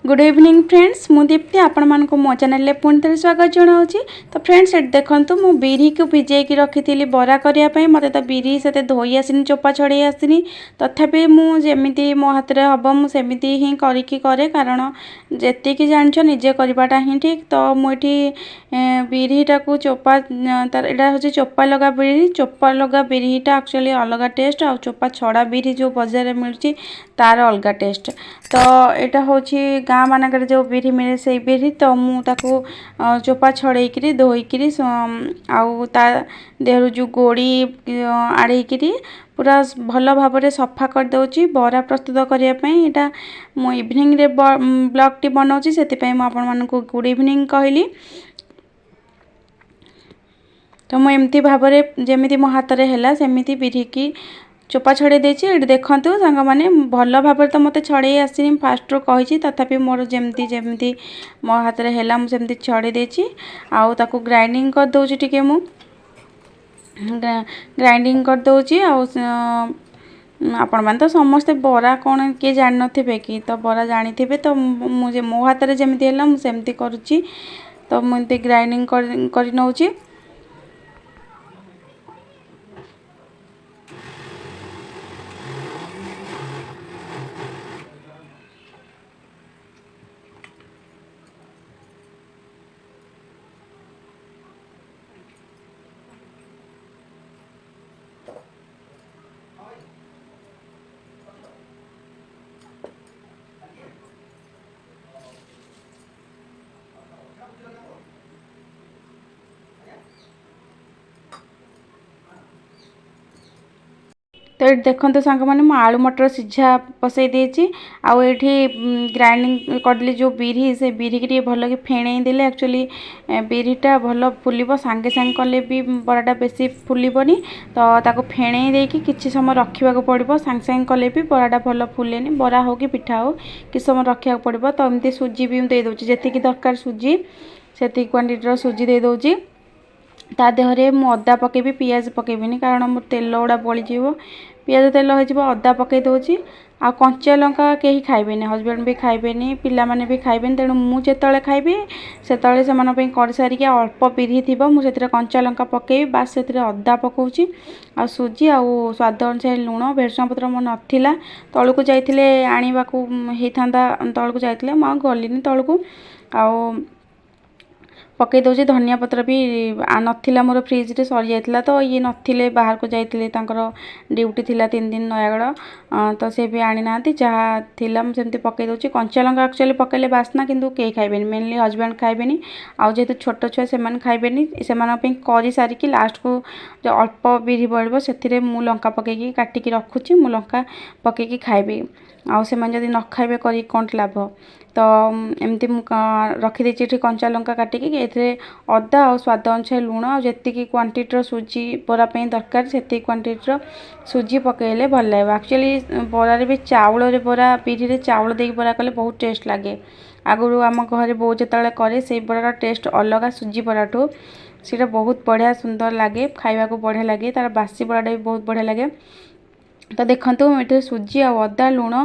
Good evening friends, ମୁଁ ଦୀପ୍ତି, ଆପଣମାନଙ୍କୁ ମୋ ଚ୍ୟାନେଲରେ ପୁଣି ଥରେ ସ୍ୱାଗତ ଜଣାଉଛି। ତ ଫ୍ରେଣ୍ଡସ୍, ଏଠି ଦେଖନ୍ତୁ, ମୁଁ ବିରିକୁ ଭିଜେଇକି ରଖିଥିଲି ବରା କରିବା ପାଇଁ। ମୋତେ ତ ବିରି ସେତେ ଧୋଇ ଆସିନି, ଚୋପା ଛଡ଼େଇ ଆସିନି। ତଥାପି ମୁଁ ଯେମିତି ମୋ ହାତରେ ହେବ, ମୁଁ ସେମିତି ହିଁ କରିକି କରେ, କାରଣ ଯେତିକି ଜାଣିଛ ନିଜେ କରିବାଟା ହିଁ ଠିକ୍। ତ ମୁଁ ଏଠି ବିରିଟାକୁ ଚୋପା ତାର, ଏଇଟା ହେଉଛି ଚୋପା ଲଗା ବିରି। ଚୋପା ଲଗା ବିରିଟା ଆକ୍ଚୁଆଲି ଅଲଗା ଟେଷ୍ଟ, ଆଉ ଚୋପା ଛଡ଼ା ବିରି ଯେଉଁ ବଜାରରେ ମିଳୁଛି ତାର ଅଲଗା ଟେଷ୍ଟ। ତ ଏଇଟା ହେଉଛି ଗାଁ ମାନଙ୍କରେ ଯେଉଁ ବିରି ମିଳେ ସେଇ ବିରି। ତ ମୁଁ ତାକୁ ଚୋପା ଛଡ଼େଇକିରି, ଧୋଇକିରି, ଆଉ ତା ଦେହରୁ ଯେଉଁ ଗୋଡ଼ି ଆଡ଼େଇକିରି ପୁରା ଭଲ ଭାବରେ ସଫା କରିଦେଉଛି ବରା ପ୍ରସ୍ତୁତ କରିବା ପାଇଁ। ଏଇଟା ମୁଁ ଇଭିନିଂରେ ବ୍ଲଗ୍ଟି ବନାଉଛି, ସେଥିପାଇଁ ମୁଁ ଆପଣମାନଙ୍କୁ ଗୁଡ଼୍ ଇଭିନିଂ କହିଲି। ତ ମୁଁ ଏମିତି ଭାବରେ ଯେମିତି ମୋ ହାତରେ ହେଲା ସେମିତି ବିରିକି ଚୋପା ଛଡ଼େଇ ଦେଇଛି। ଏଠି ଦେଖନ୍ତୁ ସାଙ୍ଗମାନେ, ଭଲ ଭାବରେ ତ ମୋତେ ଛଡ଼େଇ ଆସିନି, ଫାଷ୍ଟରୁ କହିଛି। ତଥାପି ମୋର ଯେମିତି ଯେମିତି ମୋ ହାତରେ ହେଲା, ମୁଁ ସେମିତି ଛଡ଼େଇ ଦେଇଛି। ଆଉ ତାକୁ ଗ୍ରାଇଣ୍ଡିଙ୍ଗ କରିଦେଉଛି ଟିକେ, ମୁଁ ଗ୍ରାଇଣ୍ଡିଙ୍ଗ କରିଦେଉଛି। ଆଉ ଆପଣମାନେ ତ ସମସ୍ତେ ବରା କ'ଣ କିଏ ଜାଣିନଥିବେ କି? ତ ବରା ଜାଣିଥିବେ। ତ ମୁଁ ଯେ ମୋ ହାତରେ ଯେମିତି ହେଲା ମୁଁ ସେମିତି କରୁଛି। ତ ମୁଁ ଏମିତି ଗ୍ରାଇଣ୍ଡିଙ୍ଗ କରି ନେଉଛି। ତ ଏଠି ଦେଖନ୍ତୁ ସାଙ୍ଗମାନେ, ମୁଁ ଆଳୁ ମଟର ସିଝା ବସେଇ ଦେଇଛି। ଆଉ ଏଇଠି ଗ୍ରାଇଣ୍ଡିଙ୍ଗ କରିଦେଲି ଯେଉଁ ବିରି, ସେ ବିରିକି ଟିକେ ଭଲକି ଫେଣେଇ ଦେଲେ ଆକ୍ଚୁଆଲି ବିରିଟା ଭଲ ଫୁଲିବ। ସାଙ୍ଗେ ସାଙ୍ଗେ କଲେ ବି ବରାଟା ବେଶୀ ଫୁଲିବନି। ତ ତାକୁ ଫେଣେଇ ଦେଇକି କିଛି ସମୟ ରଖିବାକୁ ପଡ଼ିବ। ସାଙ୍ଗେ ସାଙ୍ଗେ କଲେ ବି ବରାଟା ଭଲ ଫୁଲେନି। ବରା ହେଉ କି ପିଠା ହେଉ, କିଛି ସମୟ ରଖିବାକୁ ପଡ଼ିବ। ତ ଏମିତି ସୁଜି ବି ମୁଁ ଦେଇଦେଉଛି, ଯେତିକି ଦରକାର ସୁଜି ସେତିକି କ୍ୱାଣ୍ଟିଟିର ସୁଜି ଦେଇଦେଉଛି। ତା ଦେହରେ ମୁଁ ଅଦା ପକାଇବି, ପିଆଜ ପକାଇବିନି, କାରଣ ମୋର ତେଲ ଗୁଡ଼ା ବଳିଯିବ, ପିଆଜ ତେଲ ହେଇଯିବ। ଅଦା ପକାଇ ଦେଉଛି। ଆଉ କଞ୍ଚା ଲଙ୍କା କେହି ଖାଇବେନି, ହଜବେଣ୍ଡ ବି ଖାଇବେନି, ପିଲାମାନେ ବି ଖାଇବେନି। ତେଣୁ ମୁଁ ଯେତେବେଳେ ଖାଇବି ସେତେବେଳେ ସେମାନଙ୍କ ପାଇଁ କରିସାରିକି ଅଳ୍ପ ବିରି ଥିବ, ମୁଁ ସେଥିରେ କଞ୍ଚା ଲଙ୍କା ପକାଇବି। ବାସ୍, ସେଥିରେ ଅଦା ପକାଉଛି ଆଉ ସୁଜି ଆଉ ସ୍ୱାଦ ଅନୁସାରେ ଲୁଣ। ଭେରସୁଙ୍ଗା ପତ୍ର ମୋର ନଥିଲା, ତଳକୁ ଯାଇଥିଲେ ଆଣିବାକୁ ହେଇଥାନ୍ତା। ତଳକୁ ଯାଇଥିଲେ, ମୁଁ ଆଉ ଗଲିନି ତଳକୁ। ଆଉ ପକାଇ ଦେଉଛି। ଧନିଆ ପତ୍ର ବି ନଥିଲା ମୋର, ଫ୍ରିଜରେ ସରିଯାଇଥିଲା। ତ ଇଏ ନଥିଲେ, ବାହାରକୁ ଯାଇଥିଲେ, ତାଙ୍କର ଡ୍ୟୁଟି ଥିଲା 3 ଦିନ ନୟାଗଡ଼, ତ ସେ ବି ଆଣିନାହାନ୍ତି। ଯାହା ଥିଲା ମୁଁ ସେମିତି ପକାଇ ଦେଉଛି। କଞ୍ଚା ଲଙ୍କା ଆକ୍ଚୁଆଲି ପକାଇଲେ ବାସ୍ନା, କିନ୍ତୁ କେହି ଖାଇବେନି, ମେନଲି ହଜବେଣ୍ଡ ଖାଇବେନି, ଆଉ ଯେହେତୁ ଛୋଟ ଛୁଆ ସେମାନେ ଖାଇବେନି। ସେମାନଙ୍କ ପାଇଁ କରିସାରିକି ଲାଷ୍ଟକୁ ଯେଉଁ ଅଳ୍ପ ବିରି ବଳିବ ସେଥିରେ ମୁଁ ଲଙ୍କା ପକାଇକି କାଟିକି ରଖୁଛି, ମୁଁ ଲଙ୍କା ପକାଇକି ଖାଇବି। ଆଉ ସେମାନେ ଯଦି ନ ଖାଇବେ, କରିକି କ'ଣ ଲାଭ? ତ ଏମିତି ମୁଁ ରଖିଦେଇଛି ଏଠି କଞ୍ଚା ଲଙ୍କା କାଟିକି। ଏଥିରେ ଅଦା ଆଉ ସ୍ୱାଦ ଅନୁସାରେ ଲୁଣ ଆଉ ଯେତିକି କ୍ୱାଣ୍ଟିଟିର ସୁଜି ବରା ପାଇଁ ଦରକାର ସେତିକି କ୍ୱାଣ୍ଟିଟିର ସୁଜି ପକାଇଲେ ଭଲ ଲାଗିବ। ଆକ୍ଚୁଆଲି ବରାରେ ବି ଚାଉଳରେ ବରା, ବିରିରେ ଚାଉଳ ଦେଇକି ବରା କଲେ ବହୁତ ଟେଷ୍ଟ ଲାଗେ। ଆଗରୁ ଆମ ଘରେ ବୋଉ ଯେତେବେଳେ କରେ, ସେଇ ବରାର ଟେଷ୍ଟ ଅଲଗା ସୁଜି ବରାଠୁ। ସେଇଟା ବହୁତ ବଢ଼ିଆ ସୁନ୍ଦର ଲାଗେ, ଖାଇବାକୁ ବଢ଼ିଆ ଲାଗେ। ତାର ବାସି ବରାଟା ବି ବହୁତ ବଢ଼ିଆ ଲାଗେ। ତ ଦେଖନ୍ତୁ, ମୁଁ ଏଥିରେ ସୁଜି ଆଉ ଅଦା ଲୁଣ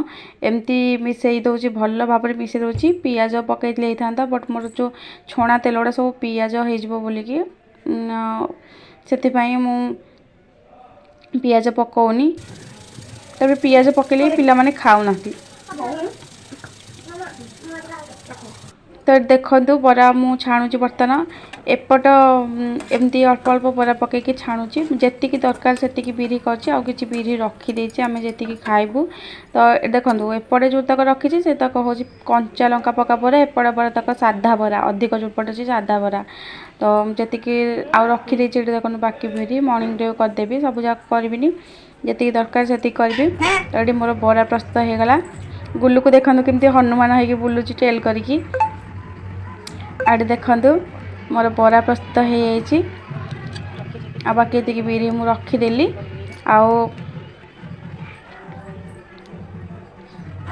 ଏମିତି ମିଶାଇ ଦେଉଛି, ଭଲ ଭାବରେ ମିଶାଇ ଦେଉଛି। ପିଆଜ ପକାଇଥିଲେ ହେଇଥାନ୍ତା, ବଟ୍ ମୋର ଯେଉଁ ଛଣା ତେଲ ଗୁଡ଼ା ସବୁ ପିଆଜ ହେଇଯିବ ବୋଲିକି ସେଥିପାଇଁ ମୁଁ ପିଆଜ ପକାଉନି। ତାପରେ ପିଆଜ ପକାଇଲେ ବି ପିଲାମାନେ ଖାଉନାହାନ୍ତି। ତ ଦେଖନ୍ତୁ, ବରା ମୁଁ ଛାଣୁଛି ବର୍ତ୍ତମାନ। ଏପଟ ଏମିତି ଅଳ୍ପ ଅଳ୍ପ ବରା ପକାଇକି ଛାଣୁଛି। ଯେତିକି ଦରକାର ସେତିକି ବିରି କରିଛି, ଆଉ କିଛି ବିରି ରଖିଦେଇଛି ଆମେ ଯେତିକି ଖାଇବୁ। ତ ଦେଖନ୍ତୁ, ଏପଟେ ଯେଉଁତକ ରଖିଛି ସେତକ ହେଉଛି କଞ୍ଚା ଲଙ୍କା ପକା ବରା, ଏପଟେ ବରା ତକ ସାଧା ବରା, ଅଧିକ ଯେଉଁପଟେ ଅଛି ସାଧା ବରା। ତ ଯେତିକି ଆଉ ରଖିଦେଇଛି, ଏଠି ଦେଖନ୍ତୁ, ବାକି ବିରି ମର୍ଣ୍ଣିଂରେ କରିଦେବି। ସବୁ ଯାକ କରିବିନି, ଯେତିକି ଦରକାର ସେତିକି କରିବି। ତ ଏଠି ମୋର ବରା ପ୍ରସ୍ତୁତ ହେଇଗଲା। ଗୁଲୁକୁ ଦେଖନ୍ତୁ କେମିତି ହନୁମାନ ହେଇକି ବୁଲୁଛି ଟେଲ୍ କରିକି। ଏଠି ଦେଖନ୍ତୁ, ମୋର ବରା ପ୍ରସ୍ତୁତ ହେଇଯାଇଛି। ଆଉ ବାକି ଏତିକି ବିରି ମୁଁ ରଖିଦେଲି। ଆଉ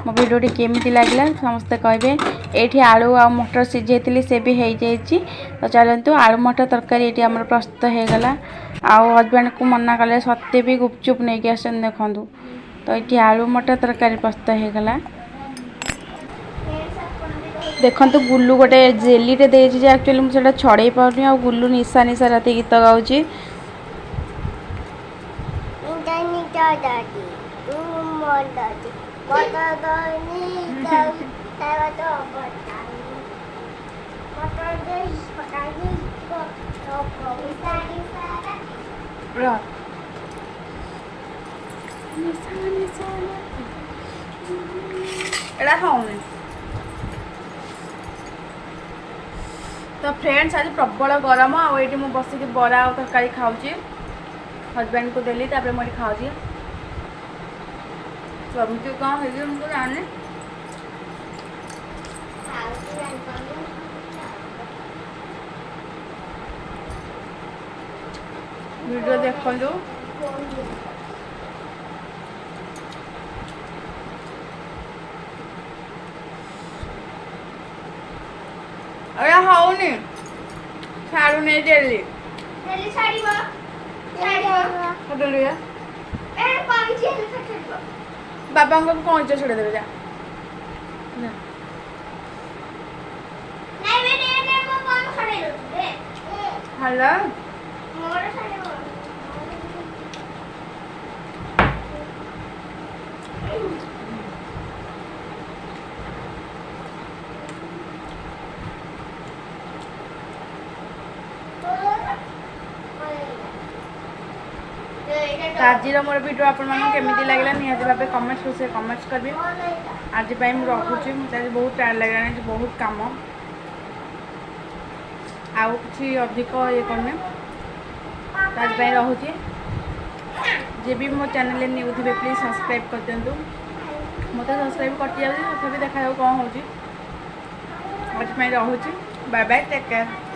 ମୋ ଭିଡ଼ିଓଟି କେମିତି ଲାଗିଲା ସମସ୍ତେ କହିବେ। ଏଇଠି ଆଳୁ ଆଉ ମଟର ସିଝେଇଥିଲି, ସେ ବି ହେଇଯାଇଛି। ତ ଚାଲନ୍ତୁ, ଆଳୁ ମଟର ତରକାରୀ ଏଇଠି ଆମର ପ୍ରସ୍ତୁତ ହେଇଗଲା। ଆଉ ହଜବେଣ୍ଡକୁ ମନା କଲେ ସତ୍ତ୍ୱେ ବି ଗୁପଚୁପ୍ ନେଇକି ଆସିଛନ୍ତି, ଦେଖନ୍ତୁ। ତ ଏଇଠି ଆଳୁ ମଟର ତରକାରୀ ପ୍ରସ୍ତୁତ ହେଇଗଲା। ଫ୍ରେଣ୍ଡସ୍, ଆପଣ ଦେଖନ୍ତୁ, ଗୁଲୁ ଗୋଟେ ଜେଲିଟେ ଦେଇଛି ଯେ ଆକ୍ଚୁଆଲି ମୁଁ ସେଇଟା ଛଡ଼େଇ ପାରୁନି। ଆଉ ଗୁଲୁ ନିଶା ନିଶା ରାତି ଗୀତ ଗାଉଛି। ନିତା ଦାଦି, ତୁ ମୋ ଦାଦି, ମତ ଦନି ମତ ଦେଇ ପକାଇ। ନିଶା ନିଶା। ଏଇଟା ହଉନି। ତ ଫ୍ରେଣ୍ଡସ୍, ଆଜି ପ୍ରବଳ ଗରମ ଆଉ ଏଇଠି ମୁଁ ବସିକି ବରା ଆଉ ତରକାରୀ ଖାଉଛି। ହଜବେଣ୍ଡକୁ ଦେଲି, ତାପରେ ମୁଁ ଏଠି ଖାଉଛି। କେମିତି କ'ଣ ହେଇଛି ମୁଁ ତ ଜାଣିନି। ଭିଡ଼ିଓ ଦେଖନ୍ତୁ। ଏଇଟା ହଉନି, ଛାଡ଼ୁନି ଜେଲି। ଜେଲି ଛାଡ଼ିବ, ଛାଡ଼ିବ। ଛାଡ଼ିବ। ବାବାଙ୍କୁ କଇଁଚ ଛଡ଼େଇ ଦେବେ, ଯା। ହ୍ୟାଲୋ। ମୋର ଛାଡ଼ିବ। ତ ଆଜିର ମୋର ଭିଡ଼ିଓ ଆପଣମାନଙ୍କୁ କେମିତି ଲାଗିଲା, ନିହାତି ଭାବେ କମେଣ୍ଟସ୍ ବକ୍ସରେ କମେଣ୍ଟସ୍ କରିବେ। ଆଜି ପାଇଁ ମୁଁ ରଖୁଛି। ମୋତେ ଆଜି ବହୁତ ଟାୟାର୍ଡ଼ ଲାଗିଲାଣି, ଆଜି ବହୁତ କାମ, ଆଉ କିଛି ଅଧିକ ଇଏ କରୁନି। ତ ଆଜି ପାଇଁ ରହୁଛି। ଯିଏ ବି ମୋ ଚ୍ୟାନେଲରେ ନ୍ୟୁ ଥିବେ, ପ୍ଲିଜ୍ ସବସ୍କ୍ରାଇବ୍ କରିଦିଅନ୍ତୁ। ମୋତେ ସବସ୍କ୍ରାଇବ୍ କଟିଯାଉଛି, ତଥାପି ଦେଖାଯାଉ କ'ଣ ହେଉଛି। ଆଜି ପାଇଁ ରହୁଛି। Bye bye, take care.